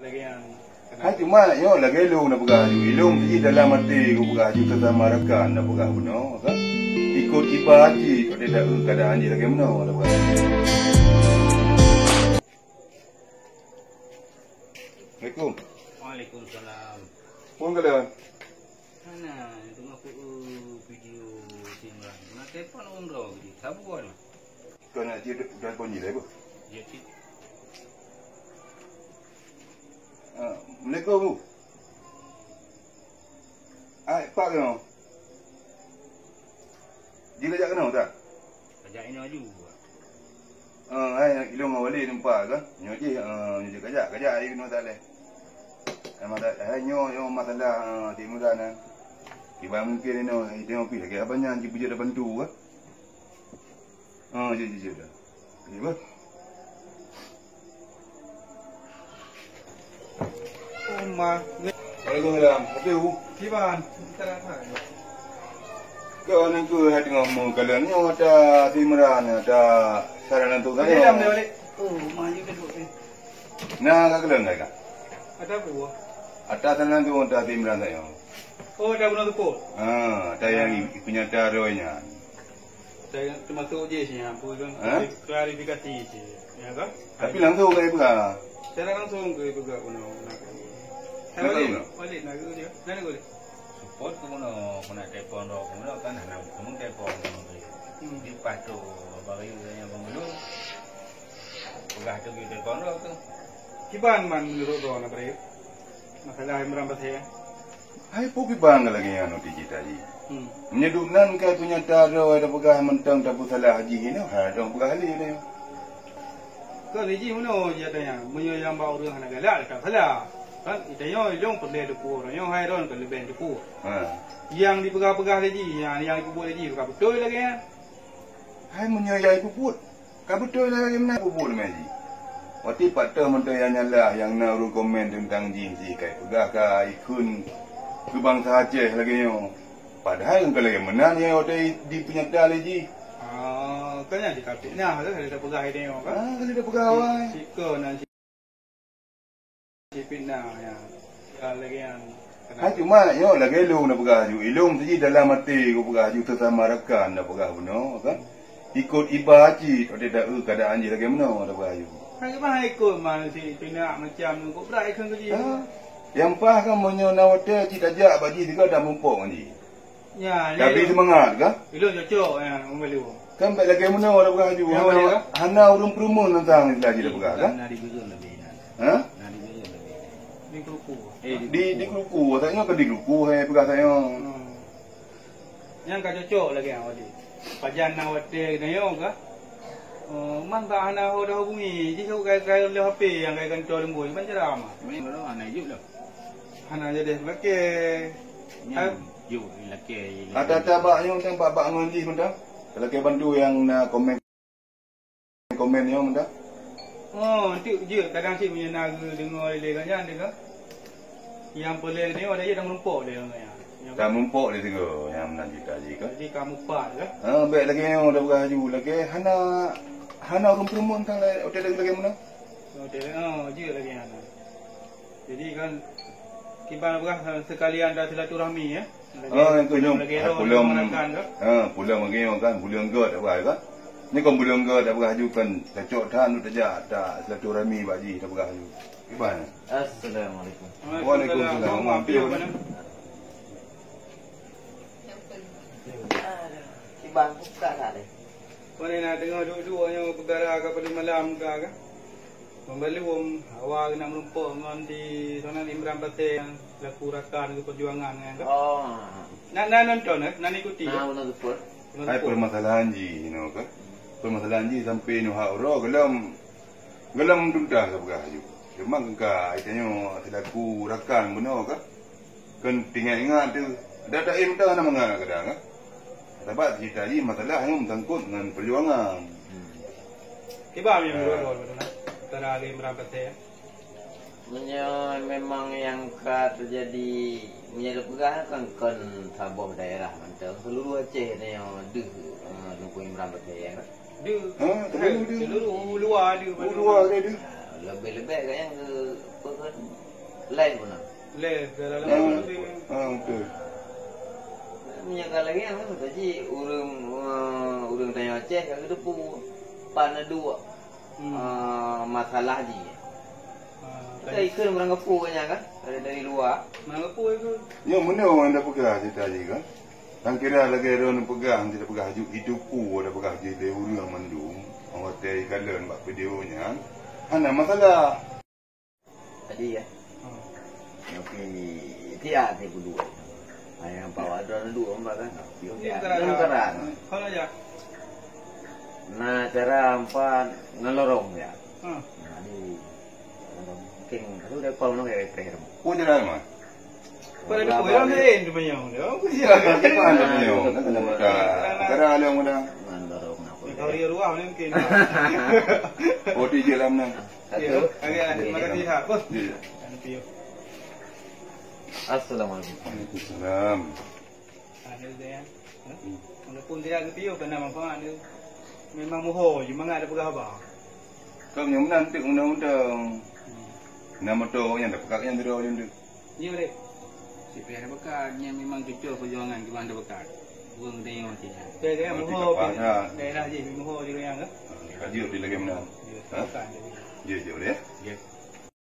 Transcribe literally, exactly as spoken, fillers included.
Hai, cuma nyoe lagèe lôn na peugah aju. Ilôn jih dalam até ku peugah aju, sesama rakan na peugah bunoe, kan? Ikot iba cit, watèe taeu keuadaan jih lagèe meunoe na peugah aju. Assalamualaikum. Waalaikumsalam. Phôn kalön? Hana, teungoh ku, eh, video si Imran. Na telepon ureueng droe gitu. Saboh nyoe. Kau nak cit dah bunyi dah, Bu? Ya, cit. Ah, Assalamualaikum, Bu. Ai, Pak keunoe. Jih lajak keunoe tak? Lajak inoe aju, Pak. Ah, ai, ilôn ngon Walid nampak kan? Nyoe jih, ah, nyoe jih kajak, kajak ai keunoe tak leh. Ai, masa-, ai, nyoe, nyoe masalah, ah, Cik Imran, ah. Kiban mungkin inoe, inoe pih lagèe abang nyan jipeujeuet dah bantu kan? Oh, jeuet, jeuet, jeuet dah. Jeuet, bah. Oh, ma. Waalaikumsalam. Tapi, Bu. Kiban? Kau ni ke hai teungoh meukalon nyoe ata si Imran, ata saran antuk tadi. Dalam dia balik. Oh, ma, you can do it. Nah, ka kalon dah, Kak? Ata apa? Ata saran antuk ata si Imran tadi. Oh, ata bunoe teupot. Ha, ata nyang i-, i-, peunyata droe nyan. Saya termasuk je sih, ya, apa kan? Ha? Klarifikasi je, ya kan? Tapi langsung ka ipeugah. Secara langsung ka ipeugah bunoe, nak. Nak tahu, nak? Balik, nak tahu dia. Nak boleh? Support ke bunoe, kena telepon roh ke bunoe kan, hana telepon. Hmm. Di pato, baru yang bangun. Peugah tu kita telepon roh tu. Kiban man menurut roh nak beri? Masalah Imran Pasé. Hai, peue kiban lagèe nyan, Oti Cita jih? Hmm. Meunyoe duek nan ka peunyata droe tapeugah mantong tapeusalah jih nyoe, hai, dong peugah lé nyoe. Kon jih meunoe jih ata nyan, meunyoe nyang bak ureueng hana galak, ka salah. Kan, ita nyoe ilôn peureulèe teupeue, nyoe hai ron ka leubeh teupeue. Ha. Nyang dipeugah-peugah lé jih, nyang, nyang jipeubuet lé jih, ka beutôi lagèe nyan. Hai, meunyoe nyang jipeubuet, ka beutôi lagèe meunan peubuet meunan jih. Watèe pat teuh mantong nyang nyalah nyang na ureueng komen teuntang jih, jih ka ipeugah ka ikheun keu bansa Aceh lagèe nyoe. Padahai ka lagèe meunan nyang watèe dipeunyata lé jih. Ah, kan nyan jih ka fitnah tu, ka lheueh tapeugah lé nyoe kan? Ah, ka lheueh tapeugah awai. Siko nan Fitnah, ya. Ya, lagèe nyan. Hai, cuma nyoe lagèe lôn na peugah aju. Ilôn jih dalam até ku peugah aju, sesama rakan na peugah bunoe, kan? Ikot iba cit, watèe taeu keuadaan jih lagèe meunoe na peugah aju. Hai, cuma ikot man si Tina macam nyoe, kok brat ikheun keu jih. Ha? Nyang paih kan meunyoe na watèe cit tajak bak jih sigoe dan mumpok ngon jih. Ya, tapi nyoe. Seumangat kah? Ilôn cocok, ya, Umi Lôn. Kan bèk lagèe meunoe dah peugah aju. Ya, hana, boleh, kah? Hana ureueng peureumeun teuntang lagèe dah peugah, kan? Na di Gurun lebih, na. Ha? Na di Gurun lebih. Di Keluku. Eh, di, di Keluku. Di Keluku, tak nyoe ke di Keluku, hai peugah tak nyoe. Hmm. Nyang ka cocok lagèe awak di. Pajan na watèe geutanyoe kah? Oh, man bak hana ho dah hubungi. Jih ka, ka, ka lheueh H P nyang ka kantô leumbôi, ban cara mah. Memang hana juk dah. Hana jadi lakèe. Nyan, juk lakèe. Ata-ata bak nyoe teuh bak, bak ngon jih mantong. Lakèe bantu nyang na komen, komen nyoe mantong. Oh, tu je kadang cit meunyoe na geudeungoe lé gobnyan teuh kah. Nyang peureulèe nyoe ada je dah meurumpok lé gobnyan. Ka meurumpok lé sigoe nyang meunan cit jih kah. Jadi ka mupat kah? Ha, bèk lagèe nyoe dah peugah aju. Lagèe hana, hana ureueng peureumeun kan lagèe, watèe lagèe meunan. Watèe, oh, je lagèe nyan. Jadi kan, kiban peugah, eh, sekalian dah silaturahmi, ya. Oh, nyang keuh nyoe, lagi eh, ron pulom, meunangkan ke? Ha, pulom lagi nyoe kan, buleuen göt dah peugah kan. Ni kon buleuen göt dah peugah aju kan, cocok that untuk tajak, tak silaturahmi bak jih dah peugah aju. Kiban? Assalamualaikum. Waalaikumsalam. Waalaikumsalam. Maaf, ya, mana? Kiban, buka tak deh? Kon na teungoh duek-duek nyoe peukara ka padum malam ka, ka? Membaluem awak nak meurumpok ngon di sana Imran Pasé nyang selaku rakan keu perjuangan nyan, ka? Oh. Na, na nonton, eh? Na ikuti, eh? Na, na support. Hai, permasalahan jih inoe, ka? Permasalahan jih sampai nyoe hak uroe golom Golom tuntas ka peugah aju. Cuma keuka tanyoe silaku rakan bunoe ka. Kon teuingat-ingat tu. Dah taim dah hana mangat kadang ka. Sabab cerita jih masalah nyoe meusangkot ngon perjuangan. Hmm. Kiban nyang dua-dua tu nah. Antara Ali Imran Pasé. Meunyoe memang nyang ka teujadi, meunyoe tapeugah kan kon saboh daerah mantong, seluruh Aceh nyoe deuh, eh, Teungku Imran Pasé. Deuh. Ha, seluruh deuh. Seluruh u luwa deuh. U luwa deuh. Ha, leubeh-leubeh ka nyang ke, apa kan, Lain pun na. Lé, dalam Ah, ah, betul. Meunyoe ka lagèe nyan, kan, tadi ureueng, eh, ureueng tanyoe Aceh ka geuteupeue pan na duek, Hmm. eh, masalah jih. Ah, Kita tadi ikut orang geupeu kan, kan? Dari, dari luar. Orang geupeu itu. Nyoe meunyoe ureueng dah peugah cerita jih kan. Tang kira lagèe droeneuh peugah, kita peugah ju itu pu, ada peugah jih dari ureueng mandum. Orang kata ikalon bak video nyan. Hana masalah. Tadi ya. Hmm. Tapi tiap ni kedua. Hanya bawa ada dua orang kan. Dia Ini tak sekarang. Ada sekarang. Kalau ya. Nah, cara empat ngelorong ya. Hmm. Nah, di mungkin aku udah kau nak kayak terakhir. Oh, jalan mah. Pada tu orang lain tu menyong dia. Aku siap. Kita ada menyong, nak kena mudah. Sekarang ada mudah. Ngelorong nak. Kau dia ruah mungkin. Oh, di jalan nah. Ya, okey, terima kasih, Hak. Bos. Ya, ya. Assalamualaikum. Waalaikumsalam. Ada dia. Ha? Hmm. Walaupun dia ada piu kena manfaat dia. Memang moho je, mangat ada peugah haba. Kau yang menanti undang-undang. Hmm. Nama tu yang dah pekat yang dulu yang tu. Iya, Dek. Sipéh ada bekat, nyan memang cucoe perjuangan keuban ada bekat. Ureueng tanyoe cit nyan. Okey, okey, Berarti muho tak payah. Daerah jih, muho jih yang ke? Ka jeuet di lagèe meunan. Ya, Ha? Bukan, jadi. Jeuet, jeuet, ya? Ya.